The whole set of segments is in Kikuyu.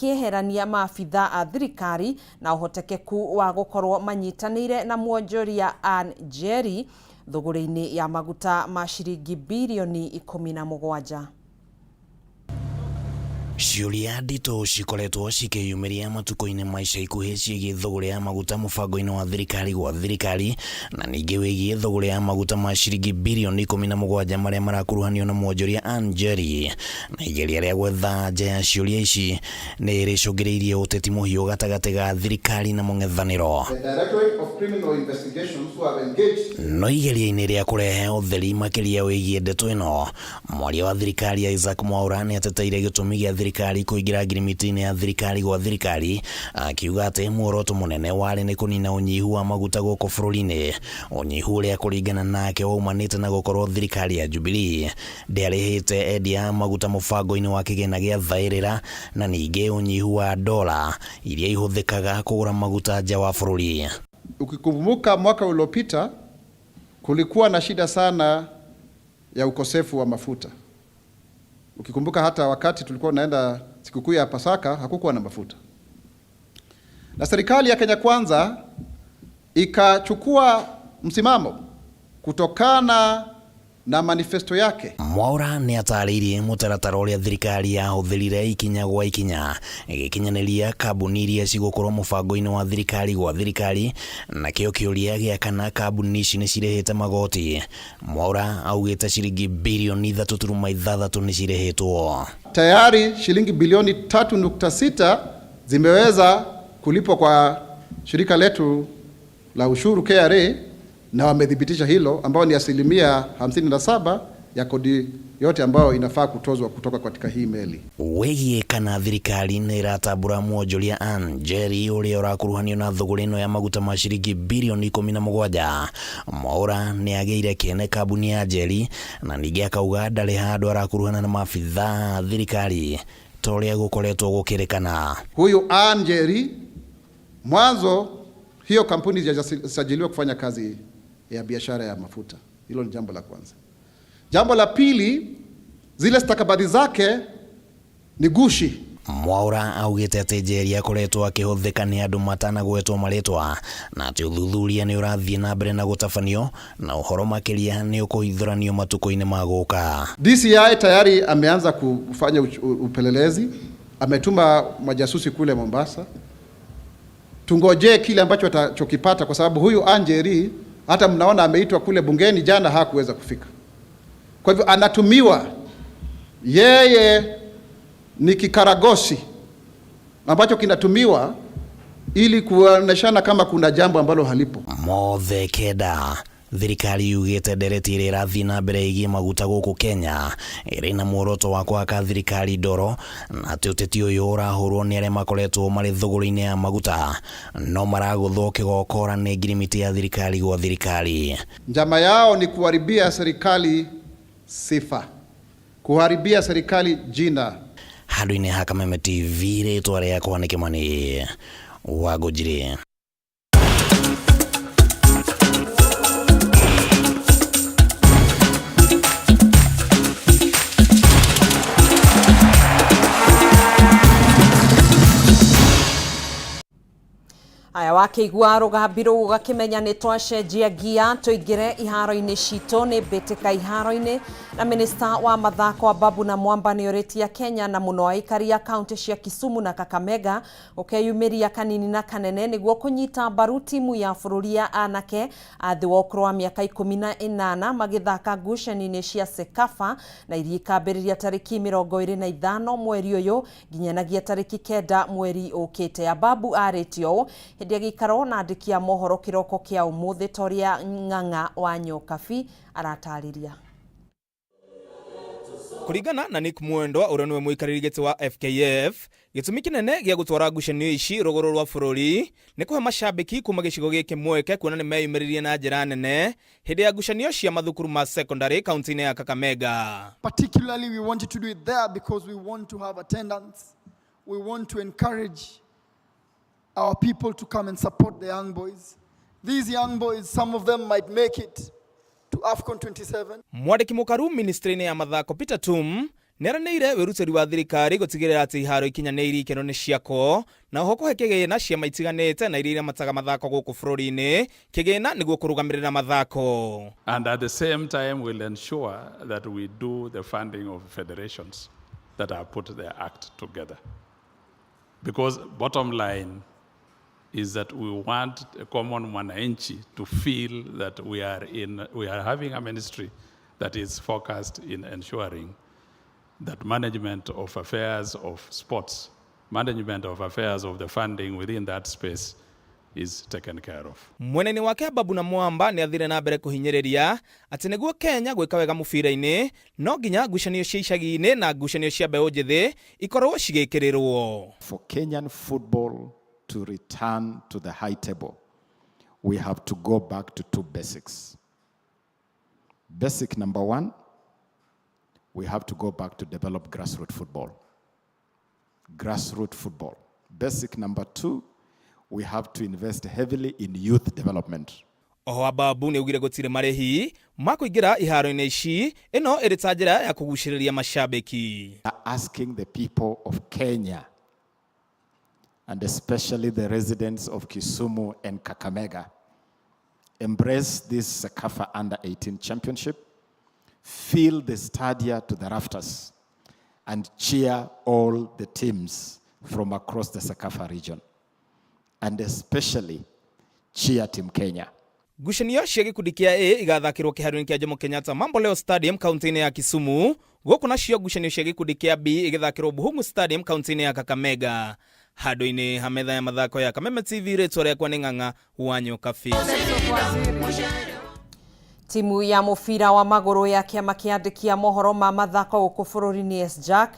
Akĩeherania maabitha a thirikari na ũhotekeku wa gũkorwo manyitanĩire na mwonjoria Ann Njeri thũgũrĩ-inĩ ya maguta ma ciringi birioni 17. Ciũria nditũ cikoretwo cikĩyumĩria matukũ-inĩ ma ica ikuhĩ ciĩgiĩ thũgũrĩ ya maguta mũbango-inĩ wa thirikari gwa thirikari na ningĩ wĩgiĩ thũgũrĩ ya maguta ma ciringi birioni 17 marĩa marakuruhanio na mwonjoria Ann Njeri na igeria rĩa gwetha anja ya ciũria ici nĩ rĩcũngĩrĩirie ũteti mũhiũ gatagatĩ ga thirikari na mũng'ethanĩro. The Directorate of Criminal Investigations who have engaged No igeria-inĩ rĩa kũrehe ũtheri makĩria wĩgiĩ ndeto ĩno, mwaria wa thirikari Isaac Mwaura nĩ ateteire gĩtũmi gĩa thirikari kũingĩra ngirimiti-inĩ ya thirikari gwa thirikari, akiuga atĩ muoroto mũnene warĩ nĩ kũnina ũnyihu wa maguta gũkũ bũrũri-inĩ, ũnyihu ũrĩa kũringana nake waumanĩte na gũkorwo thirikari ya Jubilee ndĩarĩhĩte endia a maguta mũbango-inĩ wa kĩgĩna gĩa Thaĩrĩra na ningĩ ũnyihu wa dola iria ihũthĩkaga kũgũra maguta nja wa bũrũri. Ukikumbuka mwaka uliopita kulikuwa na shida sana ya ukosefu wa mafuta. Ukikumbuka hata wakati tulikuwa tunaenda sikukuu ya Pasaka hakukuwa na mafuta, na serikali ya Kenya Kwanza ikachukua msimamo kutokana na manifesto yake. Mwaura nĩ atarĩirie mũtaratara ũrĩa thirikari yahũthĩrire ikinya gwa ikinya ĩgĩkinyanĩria kambuni iria cigũkorwo mũbango-inĩ wa thirikari gwa thirikari nakĩo kĩũria gĩa kana kambuni ici nĩ cirĩhĩte magoti. Mwaura augĩte ciringi birioni 3.6 nĩ cirĩhĩtwo. Tayari shilingi bilioni 3.6 zimeweza kulipwa kwa shirika letu la ushuru KRA, na wamethibitisha hilo, ambao ni 57% ya kodi yote ambayo inafaa kutozwa kutoka katika hii meli. Wĩgiĩ kana thirikari nĩ ĩratambũra mwonjoria Ann Njeri ũrĩa ũrakuruhanio na thũgũrĩ ĩno ya maguta ma ciringi birioni 17. Mwaura nĩ agĩire kĩene kambuni ya Njeri na ningĩ akauga ndarĩ handũ arakuruhana na maabitha a thirikari ta ũrĩa gũkoretwo gũkĩrĩkana. Huyu Ann Njeri mwanzo hiyo kampuni haijasajiliwa kufanya kazi ya biashara ya mafuta. Hilo ni jambo la kwanza. Jambo la pili, zile stakabadhi zake ni gushi. Mwaura augĩte atĩ Njeri akoretwo akĩhũthĩka nĩ andũ matanagwetwo marĩtwa na atĩ ũthuthuria nĩ ũrathiĩ na mbere na gũtabanio na ũhoro makĩria nĩ ũkũhithũranio matukũ-inĩ ma gũka. DCI tayari ameanza kufanya upelelezi, ametuma majasusi kule Mombasa. Tungojee kile ambacho atachokipata, kwa sababu huyu Ann Njeri hata mnaona ameitwa kule bungeni jana hakuweza kufika. Kwa hivyo anatumiwa, yeye ni kikaragosi ambacho kinatumiwa ili kuoneshana kama kuna jambo ambalo halipo. Mothe kenda thirikari yugĩte ndereti ĩrĩa ĩrathiĩ na mbere ĩgiĩ maguta gũkũ Kenya ĩrĩ na muoroto wa kũhaka thirikari ndoro na atĩ ũteti ũyũ ũrahũrwo nĩ arĩa makoretwo marĩ thũgũrĩ-inĩ ya maguta no maragũthwo kĩgokora nĩ ngirimiti ya thirikari gwa thirikari. Njama yao ni kuharibia serikali sifa, kuharibia serikali jina. Handũ-inĩ ha Kameme TV rĩtwa rĩakwa nĩ Kĩmani wa Ngũnjiri. Aya wakĩigua rũgambi rũu ũgakĩmenya nĩ twacenjia ngia tũingĩre iharo-inĩ citũ nĩ mbĩtĩka iharo-inĩ na minista wa mathako Ababu na Mwamba nĩ orĩtie Kenya na mũno aikari a kaunti cia Kisumu na Kakamega gũkeyumĩria kanini na kanene nĩguo kũnyita mbaru timu ya bũrũri ya anake a thĩ wa ũkũrũ wa mĩaka 18 magĩthaka ngucanio-inĩ cia CECAFA na iria ikambĩrĩria tarĩki 25 mweri ũyũ nginyanagia tarĩki 9 mweri ũkĩte. Ababu arĩtie ũũ hĩndĩ ya gĩikaro na andĩki a mohoro kĩroko kĩa ũmũthĩ ta ũrĩa Ng'ang'a wa Nyokabi aratarĩria. Kũringana na Nick Mwendwa ũrĩa nĩwe mũikarĩri gĩtĩ wa FKF, gĩtũmi kĩnene gĩa gũtwara ngucanio ici rũgũrũ rwa bũrũri nĩ kũhe macambĩki kuma gĩcigo gĩkĩ mweke kuona nĩ meyumĩririe na njĩra nene hĩndĩ ya ngucanio cia mathukuru ma secondary kaunti-inĩ ya Kakamega. Particularly we wanted to do it there because we want to have attendance. We want to encourage our people to come and support the young boys. These young boys, some of them might make it to AFCON 27. Mwandĩki mũkaru ministry-inĩ ya mathako Peter Tum Nĩaranĩire wĩrutĩri wa thirikari gũtigĩrĩra atĩ iharo ikinyanĩirie ikĩro nĩ ciakwo na oho kũhe kĩgĩna ciama itiganĩte na iria iramataga mathako gũkũ bũrũri-inĩ kĩgĩna nĩguo kũrũgamĩrĩra mathako. And at the same time, we'll ensure that we do the funding of federations that have put their act together. Because bottom line is that we want the common mwananchi to feel that we are having a ministry that is focused in ensuring that management of affairs of sports, management of affairs of the funding within that space is taken care of. Mwena-inĩ wake Ababu Namwamba nĩ athire na mbere kũhinyĩrĩria atĩ nĩguo Kenya gwĩka wega mũbira-inĩ no nginya ngucanio cia icagi-inĩ na ngucanio cia mbeũ njĩthĩ ikorwo cigĩkĩrĩrwo. For Kenyan football to return to the high table, we have to go back to two basics. Basic number one, we have to go back to develop grassroots football. Grassroots football. Basic number two, we have to invest heavily in youth development. Oho Ababu nĩ augire gũtirĩ marĩhi ma kũingĩra iharo-inĩ ici, ĩno ĩrĩ ta njĩra ya kũgucĩrĩria macambĩki. Asking the people of Kenya, and especially the residents of Kisumu and Kakamega, embrace this CECAFA Under 18 Championship, fill the stadia to the rafters, and cheer all the teams from across the CECAFA region, and especially cheer Team Kenya. Ngucanio cia gĩkundi kĩa A igathakĩrwo kĩharo-inĩ kĩa Jomo Kenyatta Mamboleo Stadium kaunti-inĩ ya Kisumu, gũkũ nacio ngucanio cia gĩkundi kĩa B igĩthakĩrwo Buhungu Stadium kaunti-inĩ ya Kakamega. Handũ-inĩ ha metha ya mathako ya Kameme TV, rĩtwa rĩakwa nĩ Ng'ang'a wa Nyokabi. Timu ya mũbira wa magũrũ ya kĩama kĩa andĩki a mohoro ma mathako gũkũ bũrũri-inĩ SJAK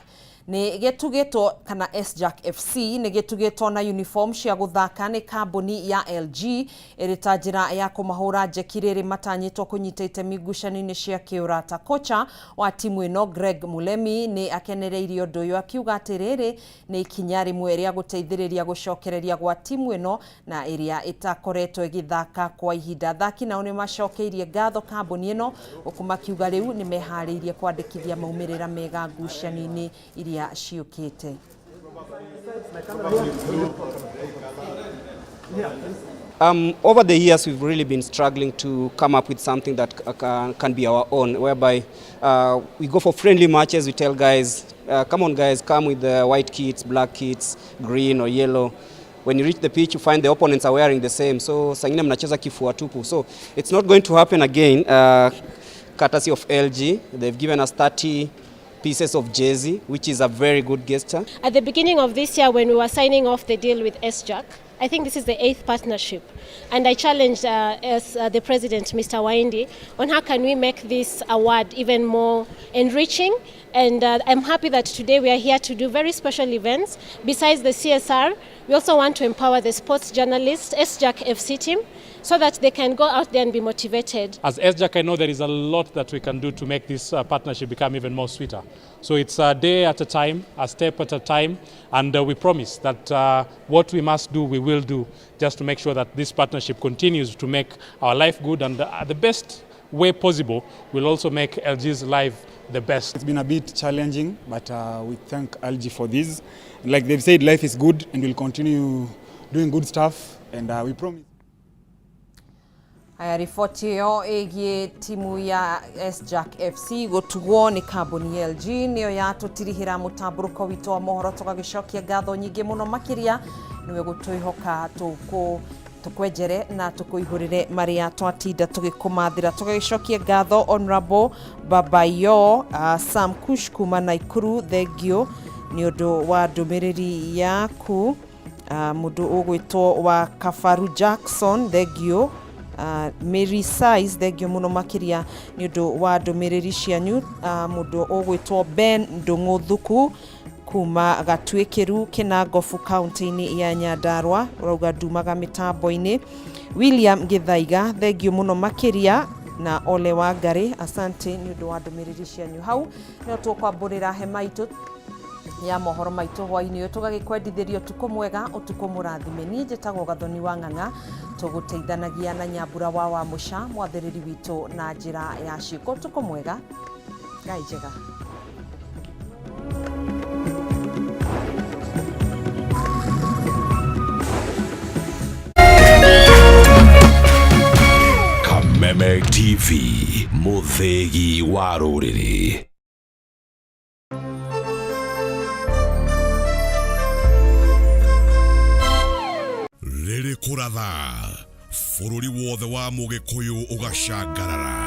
nĩ gĩtugĩtwo kana SJAK FC nĩ gĩtugĩtwo na uniform cia gũthaka nĩ kambuni ya LG ĩrĩ ta njĩra ya kũmahũra njeki rĩrĩ matanyĩtwo kũnyita itemi ngucanio-inĩ cia kĩũrata. Kocha wa timu ĩno Greg Mulemi nĩ akenereirie ũndũ ũyũ akiuga atĩ rĩrĩ nĩ ikinya rĩmwe rĩa gũteithĩrĩria gũcokereria gwa timu ĩno na ĩrĩa ĩtakoretwo ĩgĩthaka kwa ihinda. Athaki nao nĩ macokeirie ngatho kambuni ĩno gũkũ makiuga rĩu nĩ meharĩirie kwandĩkithia maumĩrĩra mega ngucanio-inĩ iria ciũkĩte. Over the years, we've really been struggling to come up with something that can be our own, whereby we go for friendly matches. We tell guys, come on guys, come with the white kits, black kits, green or yellow. When you reach the pitch, you find the opponents are wearing the same. So saa ingine mnacheza kifua tupu. So it's not going to happen again, courtesy of LG. They've given us 30 pieces of jersey, which is a very good gesture. At the beginning of this year, when we were signing off the deal with SJAK, I think this is the 8th partnership. And I challenged as the president, Mr. Waindi, on how can we make this award even more enriching. And I'm happy that today we are here to do very special events. Besides the CSR, we also want to empower the sports journalists, SJAK FC team, so that they can go out there and be motivated. As SJAK, I know there is a lot that we can do to make this partnership become even more sweeter. So it's a day at a time, a step at a time, and we promise that what we must do, we will do, just to make sure that this partnership continues to make our life good, and the best way possible will also make LG's life the best. It's been a bit challenging, but we thank LG for this. Like they've said, life is good, and we'll continue doing good stuff, and we promise. Haya, riboti ĩyo ĩgiĩ timu ya SJAK FC gũtugwo nĩ kambuni ya LG nĩyo yatũtirihĩra mũtambũrũko witũ wa mohoro. Tũgagĩcokia ngatho nyingĩ mũno makĩria nĩwe gũtwĩhoka tũkũ tũkwenjere na tũkũihũrĩre marĩa twatinda tũgĩkũmathĩra. Tũgagĩcokia ngatho Honorable Babayo Sam Kush kuma Naikuru, thengio nĩ ũndũ wa ndũmĩrĩri yaku. Mũndũ ũgwĩtwo wa Kabaru Jackson, thengio. Mary Size, thengio mũno makĩria nĩ ũndũ wa ndũmĩrĩri cianyu. Mũndũ ũgwĩtwo Ben Ndũng'ũ Thuku kuma Gatuĩkĩru Kĩnangobu kaunti-inĩ ya Nyandarua, ũrauga ndumaga mĩtambo-inĩ. William Gĩthaiga, thengio mũno makĩria, na Ole Wangari, asante nĩ ũndũ wa ndũmĩrĩri cianyu. Hau nĩho tũkwambũrĩra hema itũ ya mohoro maitũ hwainĩ ũyũ, tũgagĩkwendithĩria ũtukũ mwega, ũtukũ mũrathime. Niĩ njĩtagwo Gathoni wa Ng'ang'a, tũgũteithanagia na Nyambura wa Wamũca, mwathĩrĩri witũ na njĩra ya ciĩko. Ũtukũ mwega, Ngai njega. Kakamega TV, mũthĩgi wa rũrĩrĩ. Rĩrĩ kũratha bũrũri wothe wa mũgĩkũyũ ũgacangarara.